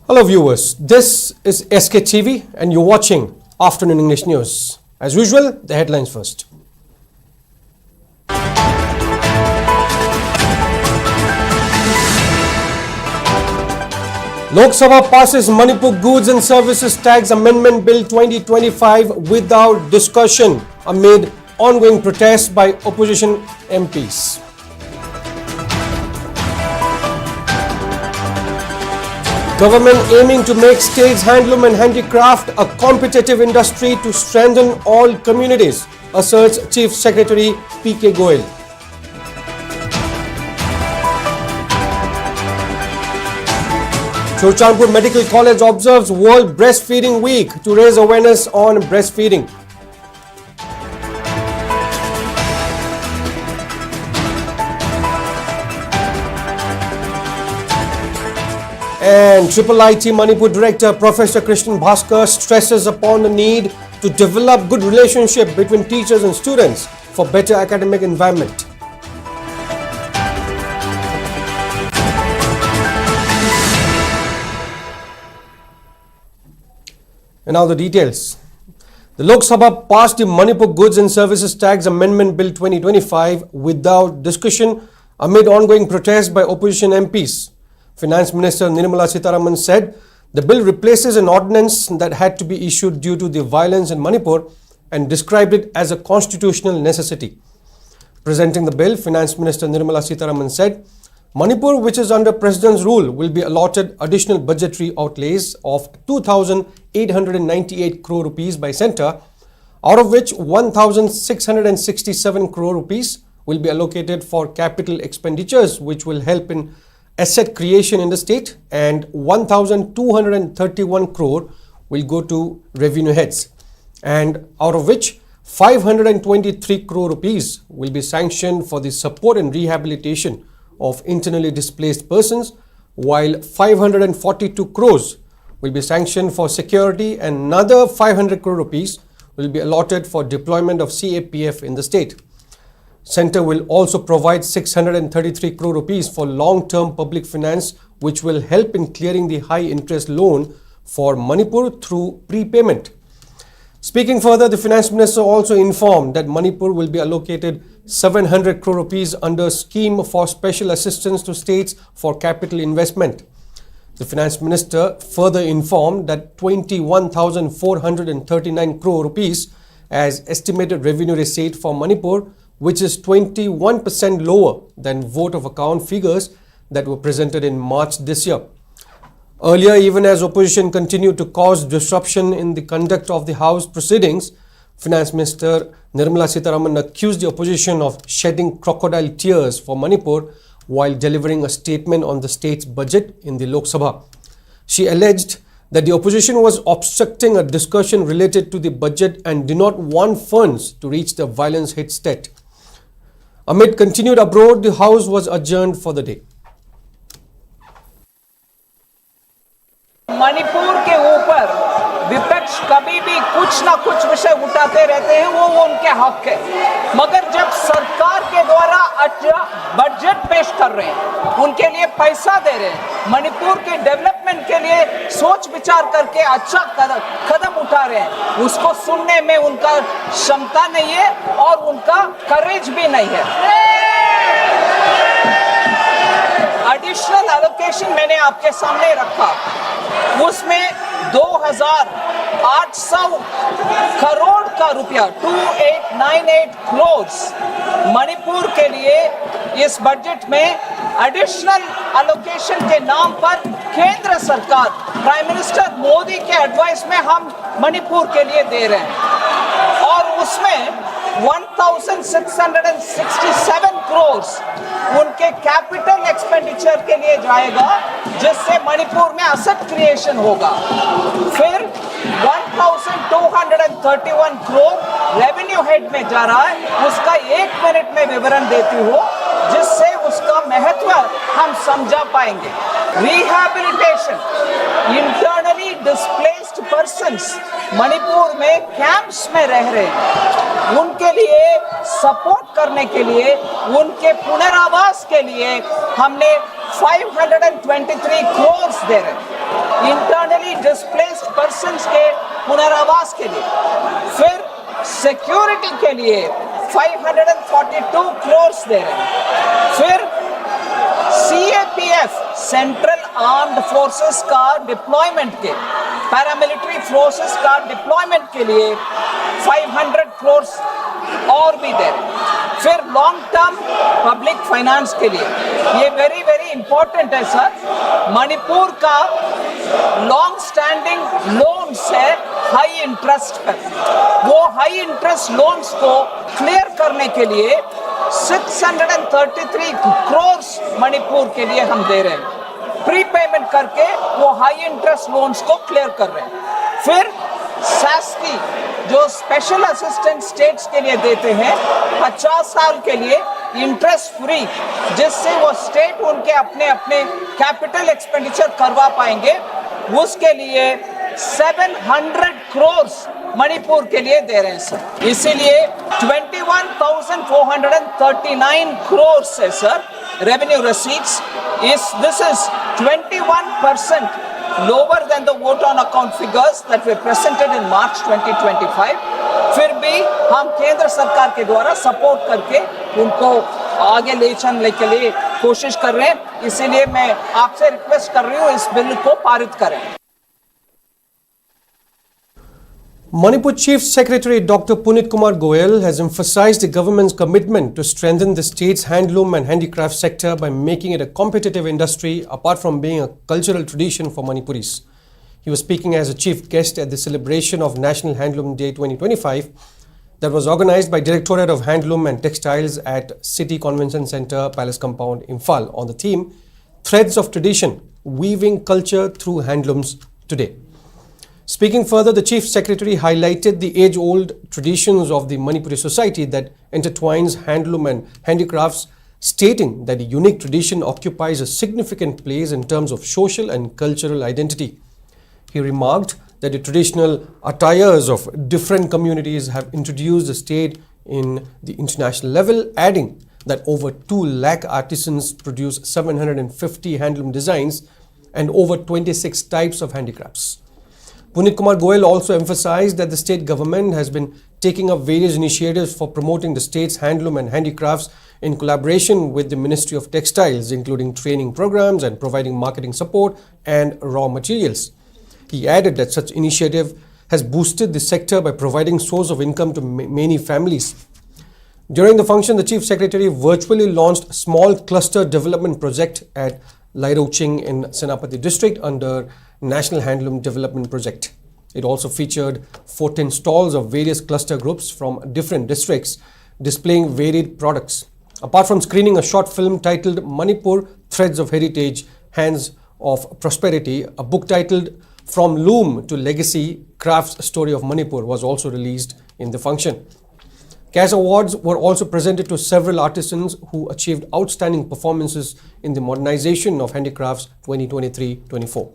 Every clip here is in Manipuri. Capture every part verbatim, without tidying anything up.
Hello, viewers. This is S K T V, and you're watching Afternoon English News. As usual, the headlines first. Lok Sabha passes Manipur Goods and Services Tax Amendment Bill twenty twenty-five without discussion amid ongoing protests by opposition M Ps. Government aiming to make states handloom and handicraft a competitive industry to strengthen all communities, asserts Chief Secretary P K Goyal. Churachandpur Medical College observes World Breastfeeding Week to raise awareness on breastfeeding. And Triple I T Manipur Director Professor Krishnan Bhaskar stresses upon the need to develop good relationship between teachers and students for better academic environment. And now the details. The Lok Sabha passed the Manipur Goods and Services Tax Amendment Bill twenty twenty-five without discussion amid ongoing protests by opposition M Ps. Finance Minister Nirmala Sitharaman said the bill replaces an ordinance that had to be issued due to the violence in Manipur and described it as a constitutional necessity. Presenting the bill, Finance Minister Nirmala Sitharaman said, Manipur, which is under President's rule, will be allotted additional budgetary outlays of two thousand eight hundred ninety-eight crore rupees by centre, out of which one thousand six hundred sixty-seven crore rupees will be allocated for capital expenditures, which will help in asset creation in the state, and one thousand two hundred thirty-one crore will go to revenue heads, and out of which five hundred twenty-three crore rupees will be sanctioned for the support and rehabilitation of internally displaced persons, while five hundred forty-two crores will be sanctioned for security, and another five hundred crore rupees will be allotted for deployment of C A P F in the state. Centre will also provide six hundred thirty-three crore rupees for long-term public finance which will help in clearing the high interest loan for Manipur through prepayment. Speaking further, the finance minister also informed that Manipur will be allocated seven hundred crore rupees under scheme for special assistance to states for capital investment. The finance minister further informed that twenty-one thousand four hundred thirty-nine crore rupees as estimated revenue receipt for Manipur, which is twenty-one percent lower than vote of account figures that were presented in March this year. Earlier, even as opposition continued to cause disruption in the conduct of the House proceedings, Finance Minister Nirmala Sitharaman accused the opposition of shedding crocodile tears for Manipur while delivering a statement on the state's budget in the Lok Sabha. She alleged that the opposition was obstructing a discussion related to the budget and did not want funds to reach the violence hit state. Amid continued uproar, the House was adjourned for the day. Manipur के ऊपर विपक्ष कभी भी कुछ ना कुछ विषय उठाते रहते हैं, वो वो उनके हक है। मगर जब सरकार के द्वारा अच्छा बजट पेश कर रहे हैं, उनके लिए पैसा दे रहे हैं, मणिपुर के डेवलपमेंट के लिए सोच विचार करके अच्छा कदम कदम उठा रहे हैं, उसको सुनने में उनका क्षमता नहीं है और उनका करेज भी नहीं है। एडिशनल एलोकेशन मैंने आपके सामने रखा, उसमें दो हज़ार आठ सौ करोड़ का रुपया, two eight nine eight crores, Manipur के लिए इस बजट में एडिशनल एलोकेशन के नाम पर केंद्र सरकार, प्राइम मिनिस्टर मोदी के एडवाइस में हम मणिपुर के लिए दे रहे हैं और उसमें one thousand six hundred sixty seven crores उनके कैपिटल एक्सपेंडिचर के लिए जाएगा, जिससे मणिपुर में असेट क्रिएशन होगा। फिर one thousand two hundred thirty one crore revenue head में जा रहा है, उसका एक मिनट में विवरण देती हूँ, जिससे उसका महत्व हम समझा पाएंगे। रिहैबिलिटेशन, इंटरनली डिस्प्लेस्ड पर पर्सन्स मणिपुर में कैंप्स में रह रहे हैं, उनके लिए सपोर्ट करने के लिए, उनके पुनरावास के लिए हमने five hundred and twenty three crore दे रहे हैं इंटरनली डिस्प्लेस्ड पर्सन्स के पुनरावास के लिए। फिर सिक्योरिटी के लिए five hundred and forty two crore दे रहे हैं। फिर सीएपीएफ, सेंट्रल आर्म्ड फोर्सेस का डिप्लॉयमेंट के, पैरामिलिट्री फोर्सेस का डिप्लॉयमेंट के लिए फ़ाइव हंड्रेड करोड़ और भी दे रहे हैं। फिर लॉन्ग टर्म पब्लिक फाइनेंस के लिए, ये वेरी वेरी इंपॉर्टेंट है सर, मणिपुर का लॉन्ग स्टैंडिंग लोन्स है हाई इंटरेस्ट पर, वो हाई इंटरेस्ट लोन्स को क्लियर करने के लिए six hundred and thirty three crore Manipur के लिए हम दे रहे हैं। प्रीपेमेंट करके वो हाई इंटरेस्ट लोन्स को क्लियर कर रहे हैं। फिर सैस्की, जो स्पेशल असिस्टेंस स्टेट्स के लिए देते हैं पचास साल के लिए इंटरेस्ट फ्री, जिससे वो स्टेट उनके अपने अपने कैपिटल एक्सपेंडिचर करवा पाएंगे, उसके लिए सेवन हंड्रेड करोड़ मणिपुर के लिए दे रहे हैं सर। इसीलिए twenty one thousand four hundred and thirty nine crore है sir revenue receipts. Is this is twenty one percent lower than the vote on account figures that were presented in March twenty twenty five। फिर भी हम केंद्र सरकार के द्वारा सपोर्ट करके उनको आगे ले चलने के लिए कोशिश कर रहे हैं। इसीलिए मैं आपसे रिक्वेस्ट कर रही हूँ, इस बिल को पारित करें। Manipur Chief Secretary Doctor Puneet Kumar Goel has emphasized the government's commitment to strengthen the state's handloom and handicraft sector by making it a competitive industry apart from being a cultural tradition for Manipuris. He was speaking as a chief guest at the celebration of National Handloom Day twenty twenty-five that was organized by Directorate of Handloom and Textiles at City Convention Centre, Palace Compound, Imphal, on the theme Threads of Tradition: Weaving Culture Through Handlooms Today. Speaking further, the Chief Secretary highlighted the age-old traditions of the Manipuri society that intertwines handloom and handicrafts, stating that the unique tradition occupies a significant place in terms of social and cultural identity. He remarked that the traditional attires of different communities have introduced the state in the international level, adding that over two lakh artisans produce seven hundred and fifty handloom designs and over twenty-six types of handicrafts. Puneet Kumar Goel also emphasized that the state government has been taking up various initiatives for promoting the state's handloom and handicrafts in collaboration with the Ministry of Textiles, including training programs and providing marketing support and raw materials. He added that such initiative has boosted the sector by providing source of income to ma- many families. During the function, the Chief Secretary virtually launched Small Cluster Development Project at Lairoching in Senapati district under National Handloom Development Project. It also featured fourteen stalls of various cluster groups from different districts displaying varied products. Apart from screening a short film titled Manipur: Threads of Heritage, Hands of Prosperity, a book titled From Loom to Legacy: Crafts Story of Manipur was also released in the function. Cash awards were also presented to several artisans who achieved outstanding performances in the modernization of handicrafts twenty twenty-three twenty-four.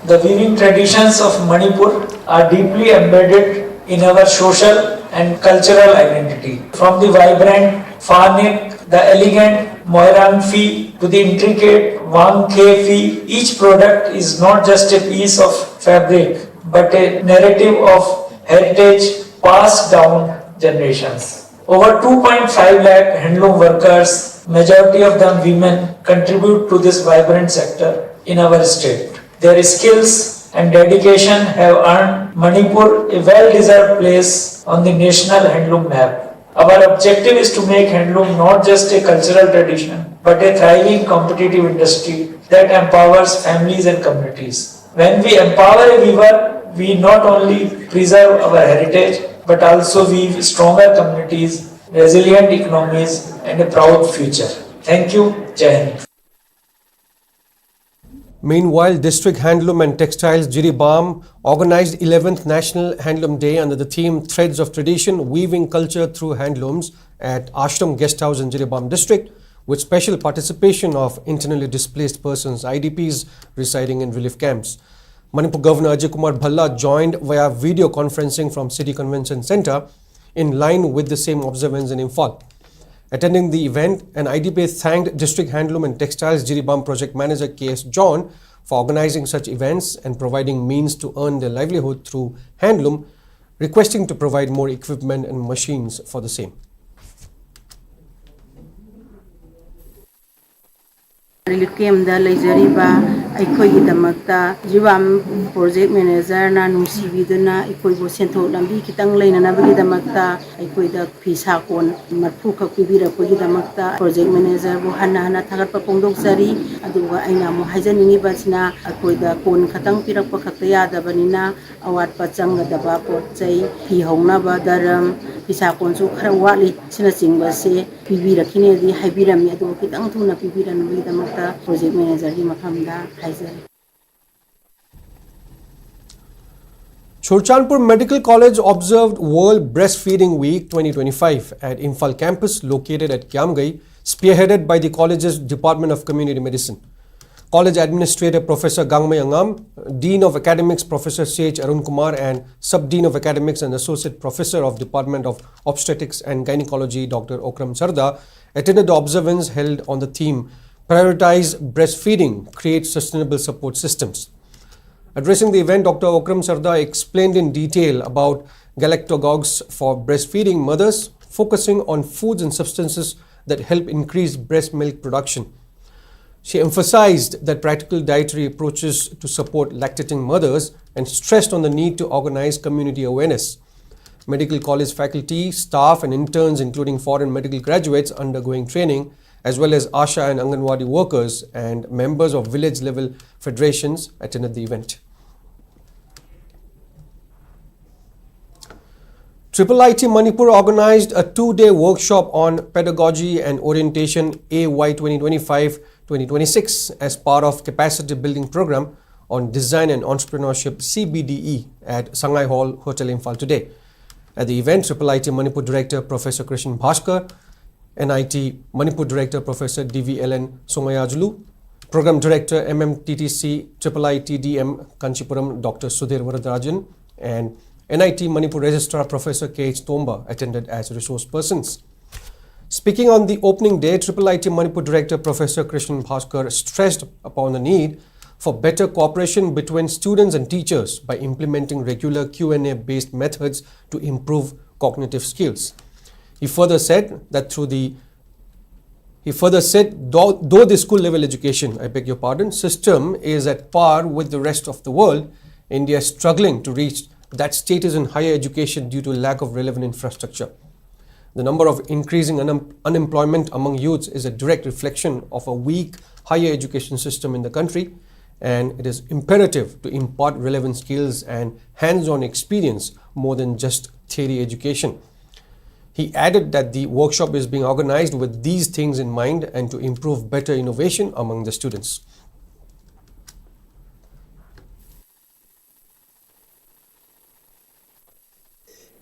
The weaving traditions of Manipur are deeply embedded in our social and cultural identity. From the vibrant Pharnik, the elegant Moirang Fi, to the intricate Wang Khe Fi, each product is not just a piece of fabric but a narrative of heritage passed down generations. Over two point five lakh handloom workers, majority of them women, contribute to this vibrant sector in our state. Their skills and dedication have earned Manipur a well deserved place on the national handloom map. Our objective is to make handloom not just a cultural tradition but a thriving competitive industry that empowers families and communities. When we empower a weaver, we not only preserve our heritage but also weave stronger communities, resilient economies, and a proud future. Thank you. Jai Hind. Meanwhile, District Handloom and Textiles Jiribam organized eleventh National Handloom Day under the theme Threads of Tradition: Weaving Culture Through Handlooms at Ashram Guest House in Jiribam District, with special participation of internally displaced persons, I D Ps, residing in relief camps. Manipur Governor Ajay Kumar Bhalla joined via video conferencing from City Convention Centre in line with the same observance in Imphal. Attending the event, an I D P A thanked District Handloom and Textiles Jiribam Project Manager K S John for organizing such events and providing means to earn their livelihood through handloom, requesting to provide more equipment and machines for the same. Relief camp ꯗ ꯂꯩꯖꯔꯤꯕ ꯑꯩꯈꯣꯏꯒꯤꯗꯃꯛꯇ ꯖꯤꯔꯤꯕꯥꯝ project manager ꯅ ꯅꯨꯡꯁꯤꯕꯤꯗꯨꯅ ꯑꯩꯈꯣꯏꯕꯨ ꯁꯦꯟꯊꯣꯛ ꯂꯝꯕꯤ ꯈꯤꯇꯪ ꯂꯩꯅꯅꯕꯒꯤꯗꯃꯛꯇ ꯑꯩꯈꯣꯏꯗ ꯐꯤꯁꯥ ꯀꯣꯟ ꯃꯔꯐꯨ ꯈꯛ ꯄꯤꯕꯤꯔꯛꯄꯒꯤꯗꯃꯛꯇ project manager ꯕꯨ ꯍꯟꯅ ꯍꯟꯅ ꯊꯥꯒꯠꯄ ꯐꯣꯡꯗꯣꯛꯆꯔꯤ꯫ ꯑꯗꯨꯒ ꯑꯩꯅ ꯑꯃꯨꯛ ꯍꯥꯏꯖꯅꯤꯡꯉꯤꯕꯁꯤꯅ, ꯑꯩꯈꯣꯏꯗ ꯀꯣꯟ ꯈꯛꯇꯪ ꯄꯤꯔꯛꯄ ꯈꯛꯇ ꯌꯥꯗꯕꯅꯤꯅ, ꯑꯋꯥꯠꯄ ꯆꯪꯒꯗꯕ ꯄꯣꯠ ꯆꯩ, ꯐꯤ ꯍꯧꯅꯕ ꯗꯔꯝ, ꯐꯤꯁꯥ ꯀꯣꯟꯁꯨ ꯈꯔ ꯋꯥꯠꯂꯤ, ꯁꯤꯅꯆꯤꯡꯕꯁꯦ ꯄꯤꯕꯤꯔꯛꯈꯤꯅꯦꯗꯤ ꯍꯥꯏꯕꯤꯔꯝꯃꯤ꯫ ꯑꯗꯨꯕꯨ ꯈꯤꯇꯪ ꯊꯨꯅ ꯄꯤꯕꯤꯔꯛꯅꯕꯒꯤꯗꯃꯛꯇ project manager ꯒꯤ ꯃꯐꯝꯗ ꯍꯥꯏꯖꯔꯤ꯫ Churachandpur Medical College observed World Breastfeeding Week twenty twenty-five at Imphal campus located at Kiamgay, spearheaded by the college's Department of Community Medicine. College Administrator Professor Gangmei Angam, Dean of Academics Professor C H Arun Kumar, and Sub-Dean of Academics and Associate Professor of Department of Obstetrics and Gynecology Doctor Okram Sarda attended the observance held on the theme Prioritize Breastfeeding, Create Sustainable Support Systems. Addressing the event, Doctor Okram Sarda explained in detail about galactagogues for breastfeeding mothers, focusing on foods and substances that help increase breast milk production. She emphasized that practical dietary approaches to support lactating mothers and stressed on the need to organize community awareness. Medical college faculty, staff, and interns, including foreign medical graduates undergoing training, as well as ASHA and Anganwadi workers and members of village level federations, attended the event. Triple I T Manipur organized a two-day workshop on pedagogy and orientation A Y twenty twenty-five twenty twenty-six as part of capacity building program on design and entrepreneurship, C B D E, at Sangai Hall Hotel Imphal today. At the event, Triple I T Manipur Director Professor Krishan Bhaskar N I T Manipur Director Professor D V L N Somayajulu, Program Director M M T T C triple I T D M Kanchipuram Doctor Sudhir Varadarajan, and N I T Manipur Registrar Professor K H Tomba attended as resource persons. Speaking on the opening day, triple I T Manipur Director Professor Krishan Bhaskar stressed upon the need for better cooperation between students and teachers by implementing regular Q and A based methods to improve cognitive skills. He further said that through the he further said, though, though the school level education, I beg your pardon, system is at par with the rest of the world, India is struggling to reach that status in higher education due to lack of relevant infrastructure. The number of increasing unem- unemployment among youths is a direct reflection of a weak higher education system in the country, and it is imperative to impart relevant skills and hands on experience more than just theory education. He added that the workshop is being organized with these things in mind and to improve better innovation among the students.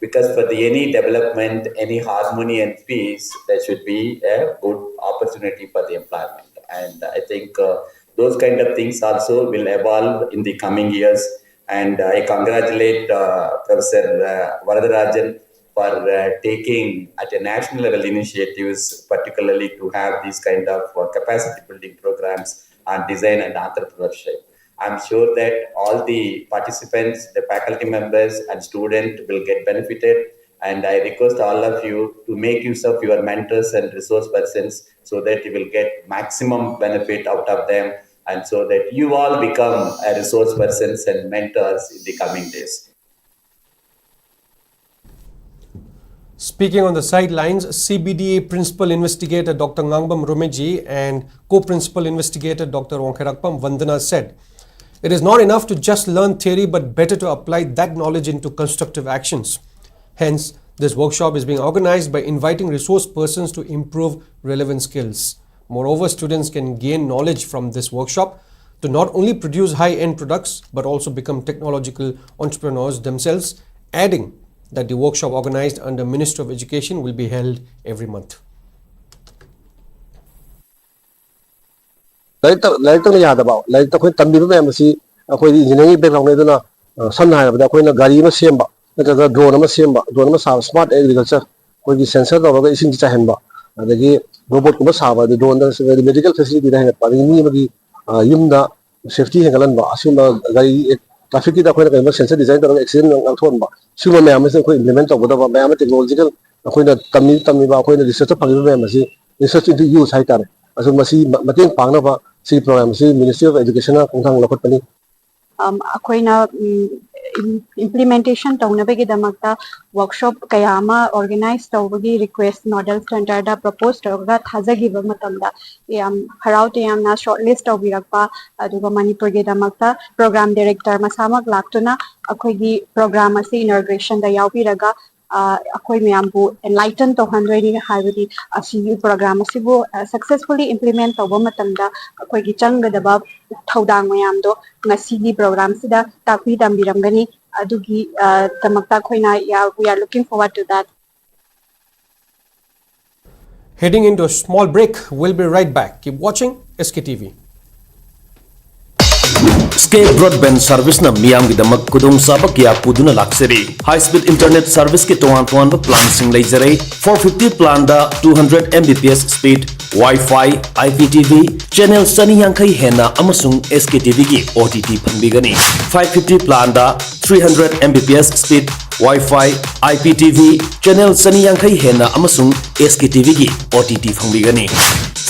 Because for the any development, any harmony and peace, there should be a good opportunity for the employment. And I think uh, those kind of things also will evolve in the coming years. And I congratulate uh, Professor uh, Varadarajan for uh, taking at a national level initiatives, particularly to have these kind of uh, capacity building programs on design and entrepreneurship. I'm sure that all the participants, the faculty members and students will get benefited. And I request all of you to make use of your mentors and resource persons so that you will get maximum benefit out of them, and so that you all become a resource persons and mentors in the coming days. Speaking on the sidelines, C B D A Principal Investigator Doctor Ngangbam Romeji and Co-Principal Investigator Doctor Wangkherakpam Vandana said, it is not enough to just learn theory, but better to apply that knowledge into constructive actions. Hence, this workshop is being organized by inviting resource persons to improve relevant skills. Moreover, students can gain knowledge from this workshop to not only produce high-end products but also become technological entrepreneurs themselves, adding that the workshop organized under Ministry of Education will be held every month. ꯂꯥꯏꯔꯤꯛꯇ ꯂꯥꯏꯔꯤꯛꯇꯪꯅ ꯌꯥꯗꯕ, ꯂꯥꯏꯔꯤꯛꯇ ꯑꯩꯈꯣꯏꯅ ꯇꯝꯃꯤꯕ ꯃꯌꯥꯝ ꯑꯁꯤ, ꯑꯩꯈꯣꯏꯗꯤ ꯏꯟꯖꯤꯅꯤꯌꯥꯔꯤꯡꯒꯤ ꯕꯦꯛꯒ꯭ꯔꯥꯎꯟꯅꯤ, ꯑꯗꯨꯅ ꯑ, ꯁꯝꯅ ꯍꯥꯏꯔꯕꯗ ꯑꯩꯈꯣꯏꯅ ꯒꯥꯔꯤ ꯑꯃ ꯁꯦꯝꯕ ꯅꯠꯇ꯭ꯔꯒ ꯗ꯭ꯔꯣꯟ ꯑꯃ ꯁꯦꯝꯕ, ꯗ꯭ꯔꯣꯟ ꯑꯃ ꯁꯥꯕ, ꯁ꯭ꯃꯥꯔꯠ ꯑꯦꯒ꯭ꯔꯤꯀꯜꯆꯔ, ꯑꯩꯈꯣꯏꯒꯤ ꯁꯦꯟꯁꯔ ꯇꯧꯔꯒ ꯏꯁꯤꯡꯁꯤ ꯆꯥꯏꯍꯟꯕ, ꯑꯗꯒꯤ ꯔꯣꯕꯣꯠꯀꯨꯝꯕ ꯁꯥꯕ, ꯑꯗꯩ ꯗ꯭ꯔꯣꯟꯗ ꯃꯦꯗꯤꯀꯦꯜ ꯐꯦꯁꯤꯂꯤꯇꯤꯗ ꯍꯦꯟꯒꯠꯄ, ꯑꯗꯒꯤ ꯃꯤ ꯑꯃꯒꯤ ꯑ, ꯌꯨꯝꯗ ꯁꯦꯐꯇꯤ ꯍꯦꯟꯒꯠꯍꯟꯕ, ꯑꯁꯤꯒꯨꯝꯕ ꯒꯥꯔꯤ ꯇ꯭ꯔꯥꯐꯤꯛꯀꯤꯗ ꯑꯩꯈꯣꯏꯅ ꯀꯩꯒꯨꯝꯕ ꯁꯦꯟꯁꯔ ꯗꯤꯖꯥꯏꯟ ꯇꯧꯔꯒ ꯑꯦꯛꯁꯤꯗꯦꯟ ꯉꯥꯛꯊꯣꯛꯍꯟꯕ, ꯁꯤꯒꯨꯝꯕ ꯃꯌꯥꯝ ꯑꯁꯤ ꯑꯩꯈꯣꯏ ꯏꯝꯄ꯭ꯂꯤꯃꯦꯟ ꯇꯧꯒꯗꯕ, ꯃꯌꯥꯝ ꯑꯃ ꯇꯦꯛꯅꯣꯂꯣꯖꯤꯀꯦꯜ ꯑꯩꯈꯣꯏꯅ ꯇꯝꯃꯤ ꯇꯝꯃꯤꯕ ꯑꯩꯈꯣꯏꯅ ꯔꯤꯁꯔꯆꯇ ꯐꯪꯉꯤꯕ ꯃꯌꯥꯝ ꯑꯁꯤ ꯔꯤꯁꯔꯆ ꯏꯟꯇꯨ ꯌꯨꯁ ꯍꯥꯏꯇꯥꯔꯦ꯫ ꯑꯗꯨ ꯃꯁꯤ ꯃ- ꯃꯇꯦꯡ ꯄꯥꯡꯅꯕ ꯁꯤꯒꯤ ꯄ꯭ꯔꯣꯒ꯭ꯔꯥꯝ ꯑꯁꯤ ꯃꯤꯅꯤꯁꯇ꯭ꯔꯤ ꯑꯣꯐ ꯑꯦꯖꯨꯀꯦꯁꯟꯅ ꯈꯣꯡꯊꯥꯡ ꯂꯧꯈꯠꯄꯅꯤ꯫ ꯑꯝ, ꯑꯩꯈꯣꯏꯅ ꯏꯝꯄ꯭ꯂꯤꯃꯦꯟꯇꯦꯁꯟ ꯇꯧꯅꯕꯒꯤꯗꯃꯛꯇ ꯋꯥꯔꯛꯁꯣꯞ ꯀꯌꯥ ꯑꯃ ꯑꯣꯔꯒꯅꯥꯏꯖ ꯇꯧꯕꯒꯤ ꯔꯤꯀ꯭ꯋꯦꯁ ꯅꯣꯗꯦꯜ ꯁꯦꯟꯇꯔꯗ ꯄ꯭ꯔꯣꯄꯣꯁ ꯇꯧꯔꯒ ꯊꯥꯖꯈꯤꯕ ꯃꯇꯝꯗ ꯌꯥꯝ ꯍꯔꯥꯎ ꯇꯌꯥꯝꯅ ꯁꯣꯔꯠ ꯂꯤꯁ ꯇꯧꯕꯤꯔꯛꯄ, ꯑꯗꯨꯒ ꯃꯅꯤꯄꯨꯔꯒꯤꯗꯃꯛꯇ ꯄ꯭ꯔꯣꯒ꯭ꯔꯥꯝ ꯗꯥꯏꯔꯦꯛꯇꯔ ꯃꯁꯥꯃꯛ ꯂꯥꯛꯇꯨꯅ ꯑꯩꯈꯣꯏꯒꯤ ꯄ꯭ꯔꯣꯒ꯭ꯔꯥꯝ ꯑꯁꯤ ꯏꯅꯣꯒ꯭ꯔꯦꯁꯟꯗ ꯌꯥꯎꯕꯤꯔꯒ ꯑ, ꯑꯩꯈꯣꯏ ꯃꯌꯥꯝꯕꯨ ꯑꯦꯟꯂꯥꯏꯇꯟ ꯇꯧꯍꯟꯗꯣꯏꯅꯤ꯫ ꯍꯥꯏꯕꯗꯤ ꯑꯁꯤꯒꯤ ꯄ꯭ꯔꯣꯒ꯭ꯔꯥꯝ ꯑꯁꯤꯕꯨ ꯁꯛꯁꯦꯁꯐꯨꯜꯂꯤ ꯏꯝꯄ꯭ꯂꯤꯃꯦꯟ ꯇꯧꯕ ꯃꯇꯝꯗ ꯑꯩꯈꯣꯏꯒꯤ ꯆꯪꯒꯗꯕ ꯊꯧꯗꯥꯡ ꯃꯌꯥꯝꯗꯣ ꯉꯁꯤꯒꯤ ꯄ꯭ꯔꯣꯒ꯭ꯔꯥꯝꯁꯤꯗ ꯇꯥꯛꯄꯤ ꯇꯝꯕꯤꯔꯝꯒꯅꯤ꯫ ꯑꯗꯨꯒꯤ ꯑ, ꯗꯃꯛꯇ ꯑꯩꯈꯣꯏꯅ, we are looking forward to that. Heading into a small break, we'll be right back. Keep watching S K T V. ꯁ꯭ꯀꯦꯞ ꯕ꯭ꯔꯣꯗꯕꯦꯟ ꯁꯔꯚꯤꯁꯅ ꯃꯤꯌꯥꯝꯒꯤꯗꯃꯛ ꯈꯨꯗꯣꯡꯆꯥꯕ ꯀꯌꯥ ꯄꯨꯗꯨꯅ ꯂꯥꯛꯆꯔꯤ꯫ ꯍꯥꯏ ꯁ꯭ꯄꯤꯗ ꯏꯟꯇꯔꯅꯦꯠ ꯁꯔꯚꯤꯁꯀꯤ ꯇꯣꯉꯥꯟ ꯇꯣꯉꯥꯟꯕ ꯄ꯭ꯂꯥꯟꯁꯤꯡ ꯂꯩꯖꯔꯦ꯫ Four fifty ꯄ꯭ꯂꯥꯟꯗ two hundred M B P S speed, Wi-Fi, I P T V, channel ꯆꯅꯤ ꯌꯥꯡꯈꯩ ꯍꯦꯟꯅ ꯑꯃꯁꯨꯡ S K T Vꯒꯤ O T T ꯐꯪꯕꯤꯒꯅꯤ꯫ Five fifty ꯄ꯭ꯂꯥꯟꯗ three hundred M B P S speed, Wi-Fi, I P T V, channel ꯆꯅꯤ ꯌꯥꯡꯈꯩ ꯍꯦꯟꯅ ꯑꯃꯁꯨꯡ S K T Vꯒꯤ O T T ꯐꯪꯕꯤꯒꯅꯤ꯫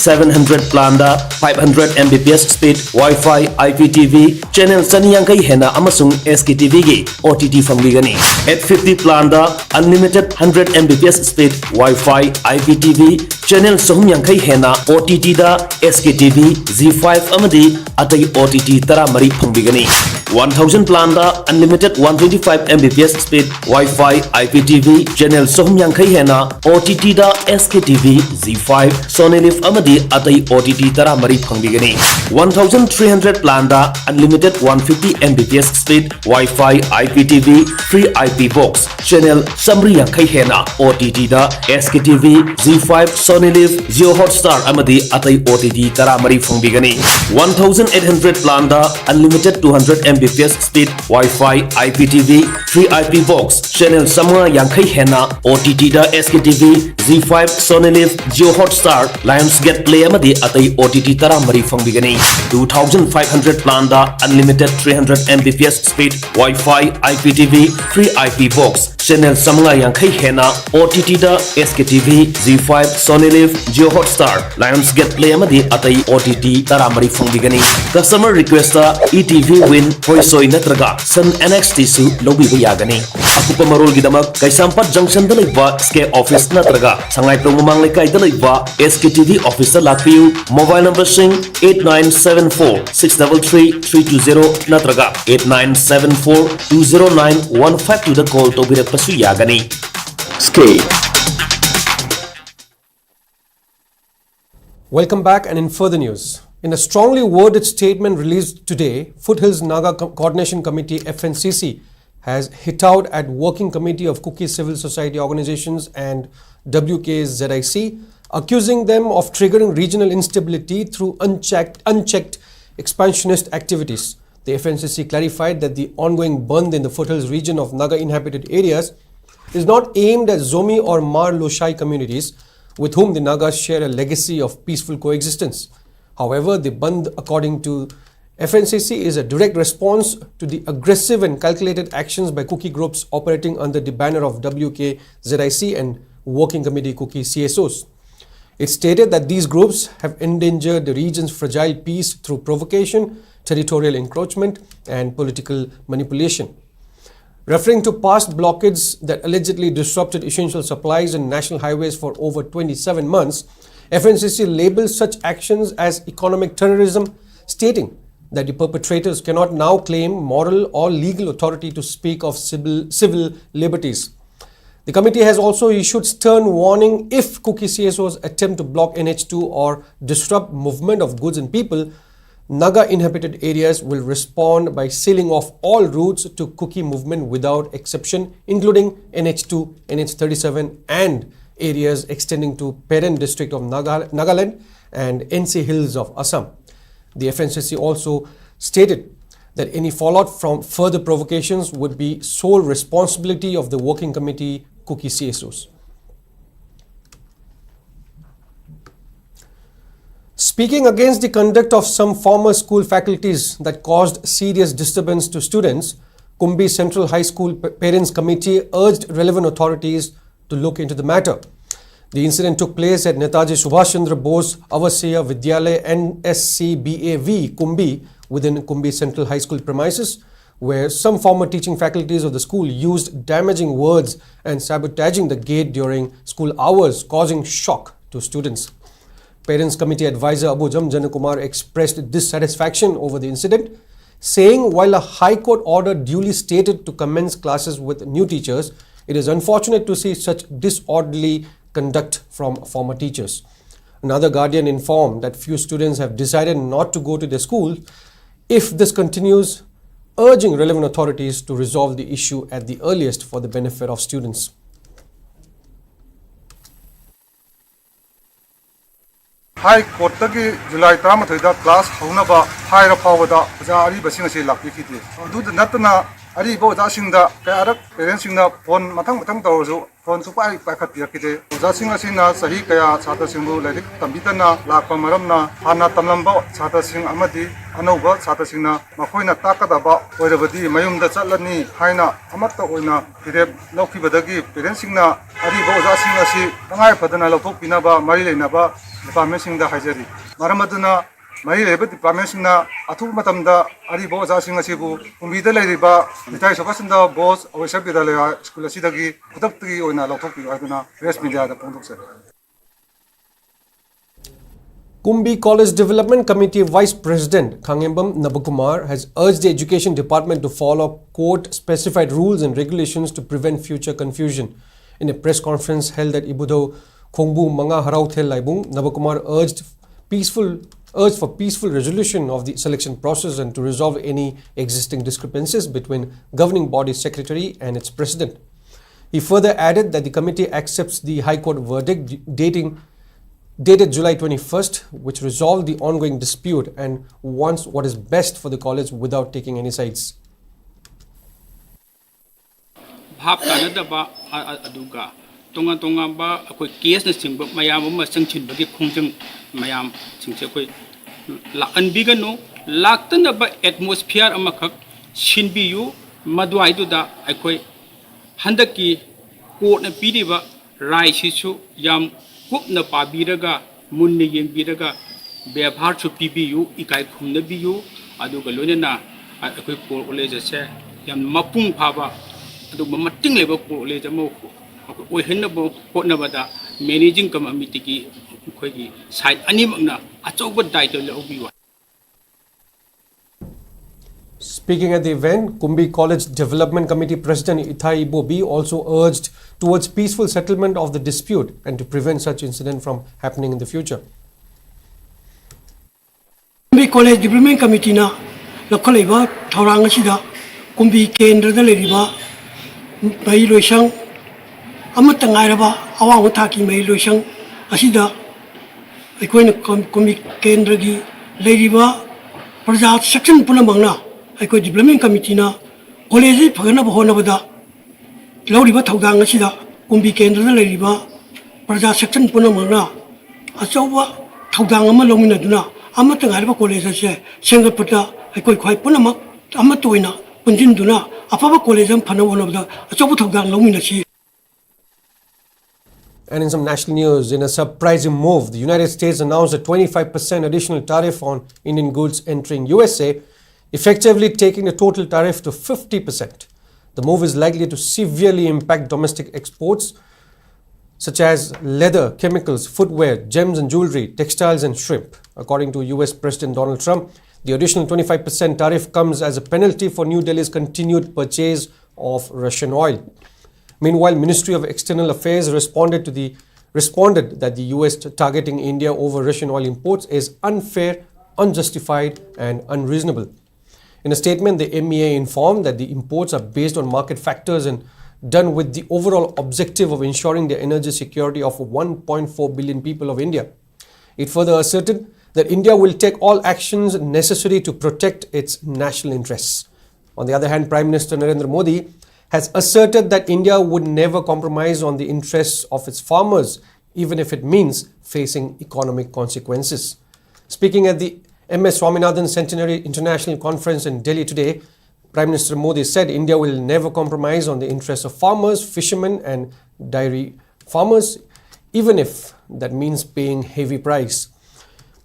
Seven hundred ꯄ꯭ꯂꯥꯟꯗ five hundred M B P S speed, Wi-Fi, I P T V, channel ꯆꯅꯤ ꯌꯥꯡꯈꯩ ꯍꯦꯟꯅ ꯑꯃꯁꯨꯡ S K T Vꯒꯤ O T T ꯐꯪꯕꯤꯒꯅꯤ꯫ Eight fifty ꯄ꯭ꯂꯥꯟꯗ unlimited hundred M B P S speed, Wi-Fi, I P T V, channel ꯆꯍꯨꯝ ꯌꯥꯡꯈꯩ ꯍꯦꯟꯅ O T Tꯗ S K T V, Zee five ꯑꯃꯗꯤ ꯑꯇꯩ O T T ꯇꯔꯥꯃꯔꯤ ꯐꯪꯕꯤꯒꯅꯤ꯫ One thousand ꯄ꯭ꯂꯥꯟꯗ unlimited one twenty five M B P S speed, Wi-Fi, I P T V, channel ꯆꯍꯨꯝ ꯌꯥꯡꯈꯩ ꯍꯦꯟꯅ O T Tꯗ S K T V, Zee five, Sony Liv ꯑꯃꯗꯤ ꯑꯇꯩ O T T ꯇꯔꯥꯃꯔꯤ ꯐꯪꯕꯤꯒꯅꯤ꯫ One thousand three hundred ꯄ꯭ꯂꯥꯟꯗ unlimited one fifty M B P S speed, Wi-Fi, I P T V, free I P box, channel ꯆꯥꯃꯔꯤ ꯌꯥꯡꯈꯩ ꯍꯦꯟꯅ O T Tꯗ S K T V, Zee five, Sony Live, Jio Hotstar ꯑꯃꯗꯤ ꯑꯇꯩ O T T ꯇꯔꯥꯃꯔꯤ ꯐꯪꯕꯤꯒꯅꯤ꯫ One thousand eight hundred plan the unlimited two hundred M B P S speed Wi-Fi, I P T V, free I P box, channel ꯆꯥꯝꯃꯉꯥ ꯌꯥꯡꯈꯩ ꯍꯦꯟꯅ O T T ꯗ S K T V, Zee five, Sony Live, Jio Hotstar, Lionsgate Play ꯑꯃꯗꯤ ꯑꯇꯩ O T T ꯇꯔꯥꯃꯔꯤ ꯐꯪꯕꯤꯒꯅꯤ꯫ Two thousand five hundred plan the unlimited three hundred M B P S speed Wi-Fi, I P T V, free I P box, channel ꯆꯥꯝꯃꯉꯥ ꯌꯥꯡꯈꯩ ꯍꯦꯟꯅ O T T ꯗ S K T V, Zee five, Sony Live, Jio Hotstar, Lionsgate Play ꯑꯃꯗꯤ ꯑꯇꯩ O T T ꯇꯔꯥꯃꯔꯤ ꯐꯪꯕꯤꯒꯅꯤ꯫ Customer request ꯗ E T V Win, ꯍꯣꯏꯁꯣꯏ ꯅꯠꯇ꯭ꯔꯒ Sun N X T ꯁꯨ ꯂꯧꯕꯤꯕ ꯌꯥꯒꯅꯤ꯫ ꯑꯀꯨꯞꯄ ꯃꯔꯣꯜꯒꯤꯗꯃꯛ ꯀꯩꯁꯥꯝꯄꯥꯠ ꯖꯪꯁꯟꯗ ꯂꯩꯕ S K office ꯅꯠꯇ꯭ꯔꯒ ꯁꯉꯥꯏꯄ꯭ꯔꯧ ꯃꯃꯥꯡ ꯂꯩꯀꯥꯏꯗ ꯂꯩꯕ S K T V office ꯇ ꯂꯥꯛꯄꯤꯌꯨ꯫ Mobile number ꯁꯤꯡ eight nine seven four six double three three two zero ꯅꯠꯇ꯭ꯔꯒ eight nine seven four two zero nine one five two ꯗ call ꯇꯧꯕꯤꯔꯛꯄꯁꯨ ꯌꯥꯒꯅꯤ꯫ S K. Welcome back, and in further news, in a strongly worded statement released today, Foothills Naga Co- Coordination Committee, F N C C, has hit out at Working Committee of Kuki Civil Society Organizations and W K Z I C, accusing them of triggering regional instability through unchecked, unchecked expansionist activities. The F N C C clarified that the ongoing bandh in the foothills region of Naga inhabited areas is not aimed at Zomi or Hmar Loshai communities, with whom the Nagas share a legacy of peaceful coexistence. However, the bandh, according to F N C C, is a direct response to the aggressive and calculated actions by Kuki groups operating under the banner of W K Z I C and Working Committee Kuki C S Os. It stated that these groups have endangered the region's fragile peace through provocation, territorial encroachment, and political manipulation. Referring to past blockades that allegedly disrupted essential supplies and national highways for over twenty-seven months, F N C C labels such actions as economic terrorism, stating that the perpetrators cannot now claim moral or legal authority to speak of civil, civil liberties. The committee has also issued stern warning: if Kuki C S Os attempt to block N H two or disrupt movement of goods and people, Naga inhabited areas will respond by sealing off all routes to Kuki movement without exception, including N H two, N H thirty-seven, and areas extending to Peren district of Naga- Nagaland and N C Hills of Assam. The F N C C also stated that any fallout from further provocations would be sole responsibility of the working committee Kuki C S Os. Speaking against the conduct of some former school faculties that caused serious disturbance to students, Kumbi Central High School P- Parents Committee urged relevant authorities to look into the matter. The incident took place at Netaji Subhash Chandra Bose Avasiya Vidyalaya N S C B A V Kumbi within Kumbi Central High School premises, where some former teaching faculties of the school used damaging words and sabotaging the gate during school hours, causing shock to students. Parents Committee Advisor Abujam Janakumar expressed dissatisfaction over the incident, saying while a High Court order duly stated to commence classes with new teachers, it is unfortunate to see such disorderly conduct from former teachers. Another guardian informed that few students have decided not to go to their school if this continues, urging relevant authorities to resolve the issue at the earliest for the benefit of students. ꯍꯥꯏ ꯀꯣꯔꯠꯇꯒꯤ ꯖꯨꯂꯥꯏ ꯇꯔꯥꯃꯥꯊꯣꯏꯗ ꯀ꯭ꯂꯥꯁ ꯍꯧꯅꯕ ꯍꯥꯏꯔ ꯐꯥꯎꯕꯗ ꯑꯣꯖꯥ ꯑꯔꯤꯕꯁꯤꯡ ꯑꯁꯤ ꯂꯥꯛꯄꯤꯈꯤꯗꯦ꯫ ꯑꯗꯨꯗ ꯅꯠꯇꯅ ꯑꯔꯤꯕ ꯑꯣꯖꯥꯁꯤꯡꯗ ꯀꯌꯥꯔꯛ ꯄꯦꯔꯦꯟꯁꯁꯤꯡꯅ ꯐꯣꯟ ꯃꯊꯪ ꯃꯊꯪ ꯇꯧꯔꯁꯨ ꯐꯣꯟ ꯁꯨꯡꯄꯥꯏ ꯄꯥꯏꯈꯠꯄꯤꯔꯛꯈꯤꯗꯦ꯫ ꯑꯣꯖꯥꯁꯤꯡ ꯑꯁꯤꯅ ꯆꯍꯤ ꯀꯌꯥ ꯁꯥꯇ꯭ꯔꯁꯤꯡꯕꯨ ꯂꯥꯏꯔꯤꯛ ꯇꯝꯕꯤꯗꯅ ꯂꯥꯛꯄ ꯃꯔꯝꯅ ꯍꯥꯟꯅ ꯇꯝꯂꯝꯕ ꯁꯥꯇ꯭ꯔꯁꯤꯡ ꯑꯃꯗꯤ ꯑꯅꯧꯕ ꯁꯥꯇ꯭ꯔꯁꯤꯡꯅ ꯃꯈꯣꯏꯅ ꯇꯥꯛꯀꯗꯕ ꯑꯣꯏꯔꯕꯗꯤ ꯃꯌꯨꯝꯗ ꯆꯠꯂꯅꯤ ꯍꯥꯏꯅ ꯑꯃꯠꯇ ꯑꯣꯏꯅ ꯐꯤꯔꯦꯞ ꯂꯧꯈꯤꯕꯗꯒꯤ ꯄꯦꯔꯦꯟꯁꯁꯤꯡꯅ ꯑꯔꯤꯕ ꯑꯣꯖꯥꯁꯤꯡ ꯑꯁꯤ ꯇꯉꯥꯏ ꯐꯗꯅ ꯂꯧꯊꯣꯛꯄꯤꯅꯕ ꯃꯔꯤ ꯂꯩꯅꯕ ꯗꯤꯄꯥꯔꯠꯃꯦꯟꯁꯤꯡꯗ ꯍꯥꯏꯖꯔꯤ꯫ ꯃꯔꯝ ꯑꯗꯨꯅ ꯃꯔꯤ ꯂꯩꯅꯕ ꯗꯤꯄꯥꯔꯠꯃꯦꯟꯁꯤꯡꯅ ꯑꯊꯨꯕ ꯃꯇꯝꯗ ꯑꯔꯤꯕ ꯑꯣꯖꯥꯁꯤꯡ ꯑꯁꯤꯕꯨ ꯀꯨꯝꯕꯤꯗ ꯂꯩꯔꯤꯕ ꯅꯤꯇꯥꯏ ꯁꯣꯚꯥꯁ ꯆꯟꯗ꯭ꯔ ꯕꯣꯁ ꯑꯋꯦꯁ ꯕꯤꯗ꯭ꯌꯥꯂꯌ ꯁ꯭ꯀꯨꯜ ꯑꯁꯤꯗꯒꯤ ꯈꯨꯗꯛꯇꯒꯤ ꯑꯣꯏꯅ ꯂꯧꯊꯣꯛꯄꯤꯌꯨ ꯍꯥꯏꯗꯨꯅ ꯄ꯭ꯔꯦꯁ ꯃꯤꯗꯤꯌꯥꯗ ꯐꯣꯡꯗꯣꯛꯆꯔꯤ꯫ Kumbi College Development Committee Vice President Khangembam Nabakumar has urged the Education Department to follow court-specified rules and regulations to prevent future confusion. In a press conference held at Ibudho Khongbu Manga Harauthel Laibung, Nabakumar urged peaceful urged for peaceful resolution of the selection process and to resolve any existing discrepancies between governing body secretary and its president. He further added that the committee accepts the High Court verdict dating, dated July twenty-first, which resolved the ongoing dispute and wants what is best for the college without taking any sides. ꯚꯥꯞ ꯇꯥꯅꯗꯕ ꯑ- ꯑ- ꯑꯗꯨꯒ ꯇꯣꯉꯥꯟ ꯇꯣꯉꯥꯟꯕ ꯑꯩꯈꯣꯏ ꯀꯦꯁꯅꯆꯤꯡꯕ ꯃꯌꯥꯝ ꯑꯃ ꯆꯪꯁꯤꯟꯕꯒꯤ ꯈꯣꯡꯖꯪ ꯃꯌꯥꯝꯁꯤꯡꯁꯦ ꯑꯩꯈꯣꯏ ꯂꯥꯛꯍꯟꯕꯤꯒꯅꯨ꯫ ꯂꯥꯛꯇꯅꯕ ꯑꯦꯠꯃꯣꯁꯐꯤꯌꯥꯔ ꯑꯃꯈꯛ ꯁꯤꯟꯕꯤꯌꯨ꯫ ꯃꯗꯨꯋꯥꯏꯗꯨꯗ ꯑꯩꯈꯣꯏ ꯍꯟꯗꯛꯀꯤ ꯀꯣꯔꯠꯅ ꯄꯤꯔꯤꯕ ꯔꯥꯏꯁꯤꯁꯨ ꯌꯥꯝ ꯀꯨꯞꯅ ꯄꯥꯕꯤꯔꯒ, ꯃꯨꯟꯅ ꯌꯦꯡꯕꯤꯔꯒ ꯕꯦꯚꯥꯔꯁꯨ ꯄꯤꯕꯤꯌꯨ, ꯏꯀꯥꯏ ꯈꯨꯝꯅꯕꯤꯌꯨ꯫ ꯑꯗꯨꯒ ꯂꯣꯏꯅꯅ ꯑꯩꯈꯣꯏ ꯀꯣꯔꯠ ꯀꯣꯂꯦꯖ ꯑꯁꯦ ꯌꯥꯝ ꯃꯄꯨꯡ ꯐꯥꯕ, ꯑꯗꯨꯒꯨꯝꯕ ꯃꯇꯤꯡ ꯂꯩꯕ ꯀꯣꯔꯠ ꯀꯣꯂꯦꯖ ꯑꯃ ꯑꯣꯏꯍꯟꯅꯕ ꯍꯣꯠꯅꯕꯗ ꯃꯦꯅꯦꯖꯤꯡ ꯀꯃꯤꯇꯤꯒꯤ ꯑꯩꯈꯣꯏꯒꯤ ꯁꯥꯏꯠ ꯑꯅꯤꯃꯛꯅ ꯑꯆꯧꯕ ꯗꯥꯏꯇ꯭ꯋ ꯂꯧꯕꯤꯌꯨ꯫ Speaking at the event, Kumbi College Development Committee President Ithai Ibobi also urged towards peaceful settlement of the dispute and to prevent such incident from happening in the future. Kumbi college development ꯀꯃꯤꯇꯤꯅ ꯂꯧꯈꯠꯂꯛꯏꯕ ꯊꯧꯔꯥꯡ ꯑꯁꯤꯗ ꯀꯨꯝꯕꯤ ꯀꯦꯟꯗ꯭ꯔꯗ ꯂꯩꯔꯤꯕ ꯃꯍꯩꯂꯣꯏꯁꯪ ꯑꯃꯠꯇ ꯉꯥꯏꯔꯕ ꯑꯋꯥꯡꯕ ꯊꯥꯛꯀꯤ ꯃꯍꯩꯂꯣꯏꯁꯪ ꯑꯁꯤꯗ ꯑꯩꯈꯣꯏꯅ ꯀꯝ- ꯀꯨꯝꯕꯤ ꯀꯦꯟꯗ꯭ꯔꯒꯤ ꯂꯩꯔꯤꯕ ꯄ꯭ꯔꯖꯥ ꯁꯦꯛꯁꯟ ꯄꯨꯝꯅꯃꯛꯅ ꯑꯩꯈꯣꯏ ꯗꯤꯕ꯭ꯂꯞꯃꯦꯟ ꯀꯃꯤꯇꯤꯅ ꯀꯣꯂꯦꯖ ꯑꯁꯤ ꯐꯒꯠꯅꯕ ꯍꯣꯠꯅꯕꯗ ꯂꯧꯔꯤꯕ ꯊꯧꯗꯥꯡ ꯑꯁꯤꯗ ꯀꯨꯝꯕꯤ ꯀꯦꯟꯗ꯭ꯔꯗ ꯂꯩꯔꯤꯕ ꯄ꯭ꯔꯖꯥ ꯁꯦꯛꯁꯟ ꯄꯨꯝꯅꯃꯛꯅ ꯑꯆꯧꯕ ꯊꯧꯗꯥꯡ ꯑꯃ ꯂꯧꯃꯤꯟꯅꯗꯨꯅ ꯑꯃꯠꯇ ꯉꯥꯏꯔꯕ ꯀꯣꯂꯦꯖ ꯑꯁꯦ ꯁꯦꯝꯒꯠꯄꯗ ꯑꯩꯈꯣꯏ ꯈ꯭ꯋꯥꯏ ꯄꯨꯝꯅꯃꯛ ꯑꯃꯠꯇ ꯑꯣꯏꯅ ꯄꯨꯟꯁꯤꯟꯗꯨꯅ ꯑꯐꯕ ꯀꯣꯂꯦꯖ ꯑꯃ ꯐꯅꯕ ꯍꯣꯠꯅꯕꯗ ꯑꯆꯧꯕ ꯊꯧꯗꯥꯡ ꯂꯧꯃꯤꯟꯅꯁꯤ꯫ And in some national news, in a surprising move, the United States announced a twenty-five percent additional tariff on Indian goods entering U S A, effectively taking the total tariff to fifty percent. The move is likely to severely impact domestic exports, such as leather, chemicals, footwear, gems and jewelry, textiles, and shrimp. According to U S President Donald Trump, the additional twenty-five percent tariff comes as a penalty for New Delhi's continued purchase of Russian oil. Meanwhile, Ministry of External Affairs responded to the responded that the U S targeting India over Russian oil imports is unfair, unjustified, and unreasonable. In a statement, the M E A informed that the imports are based on market factors and done with the overall objective of ensuring the energy security of one point four billion people of India. It further asserted that India will take all actions necessary to protect its national interests. On the other hand, Prime Minister Narendra Modi has asserted that India would never compromise on the interests of its farmers, even if it means facing economic consequences. Speaking at the M S Swaminathan Centenary International Conference in Delhi today, Prime Minister Modi said India will never compromise on the interests of farmers, fishermen, and dairy farmers, even if that means paying heavy price.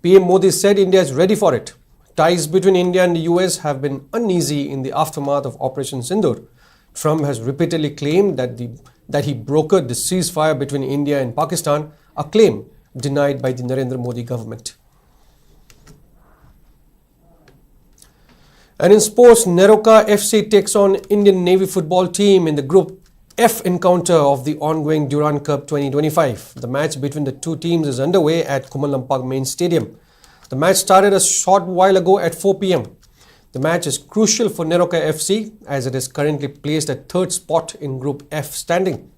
P M Modi said India is ready for it. Ties between India and the U S have been uneasy in the aftermath of Operation Sindoor. Trump has repeatedly claimed that, the, that he brokered the ceasefire between India and Pakistan, a claim denied by the Narendra Modi government. And in sports, NEROCA F C takes on Indian Navy football team in the Group F encounter of the ongoing Durand Cup twenty twenty-five. The match between the two teams is underway at Khuman Lampak Main Stadium. The match started a short while ago at four p.m. The match is crucial for NEROCA F C as it is currently placed at third spot in Group F standing.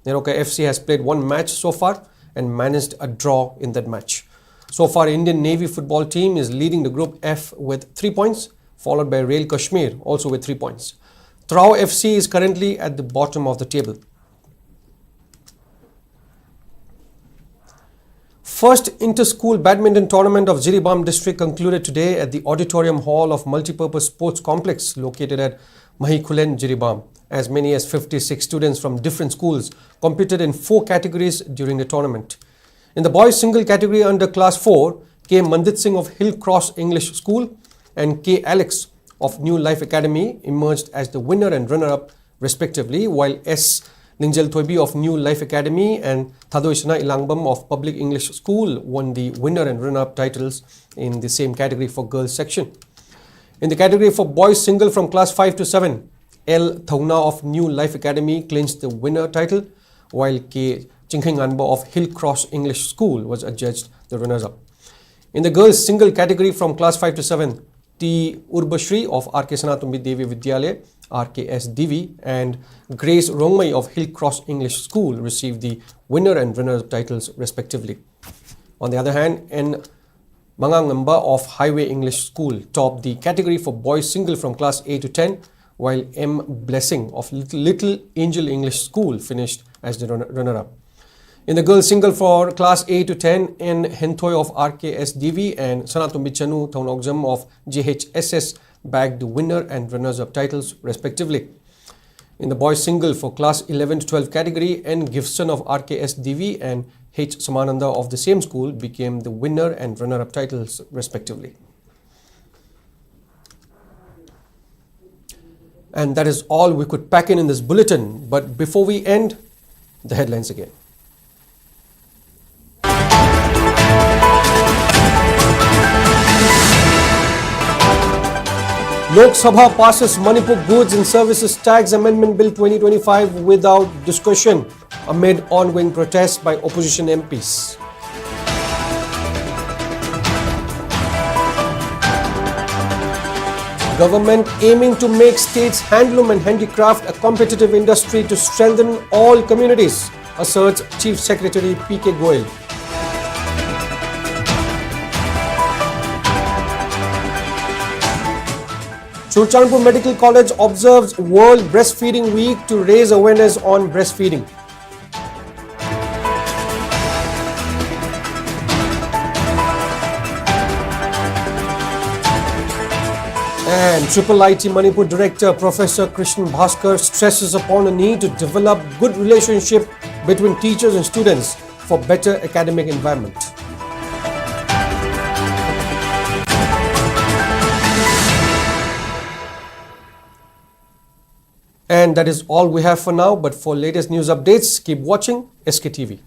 NEROCA F C has played one match so far and managed a draw in that match. So far, Indian Navy football team is leading the Group F with three points, followed by Rail Kashmir, also with three points. Trao F C is currently at the bottom of the table. First inter-school badminton tournament of Jiribam district concluded today at the auditorium hall of multipurpose sports complex located at Mahikhulen, Jiribam. As many as fifty-six students from different schools competed in four categories during the tournament. In the boys single category under class four, K Mandit Singh of Hill Cross English School and K Alex of New Life Academy emerged as the winner and runner-up respectively, while S Lingjel Thoibi of New Life Academy and Thadoisana Ilangbam of Public English School won the winner and runner-up titles in the same category for girls section. In the category for boys single from class five to seven, L Thauna of New Life Academy clinched the winner title, while K Chingkhenganba of Hill Cross English School was adjudged the runners-up. In the girls single category from class five to seven, T Urbashri of R K Sanatombi Devi Vidyalaya R K S D V, and Grace Rongmei of Hill Cross English School received the winner and runner-up titles respectively. On the other hand, N Mangangamba of Highway English School topped the category for boys single from class eight to ten, while M Blessing of Little, Little Angel English School finished as the runner- runner-up. In the girls single for class eight to ten, N Henthoi of R K S D V and Sanatombi Chanu Thonokjam of J H S S bagged the winner and runners-up titles respectively. In the boys single for class eleven to twelve category, N Gifson of R K S D V and H Samananda of the same school became the winner and runner-up titles respectively. And that is all we could pack in in this bulletin. But before we end, the headlines again. Lok Sabha passes Manipur Goods and Services Tax Amendment Bill twenty twenty-five without discussion amid ongoing protests by opposition M Ps. Government aiming to make states handloom and handicraft a competitive industry to strengthen all communities, asserts Chief Secretary P K Goyal. Churachandpur Medical College observes World Breastfeeding Week to raise awareness on breastfeeding. And Triple I T Manipur Director Professor Krishan Bhaskar stresses upon a need to develop good relationship between teachers and students for better academic environment. And that is all we have for now, but for latest news updates, keep watching S K T V.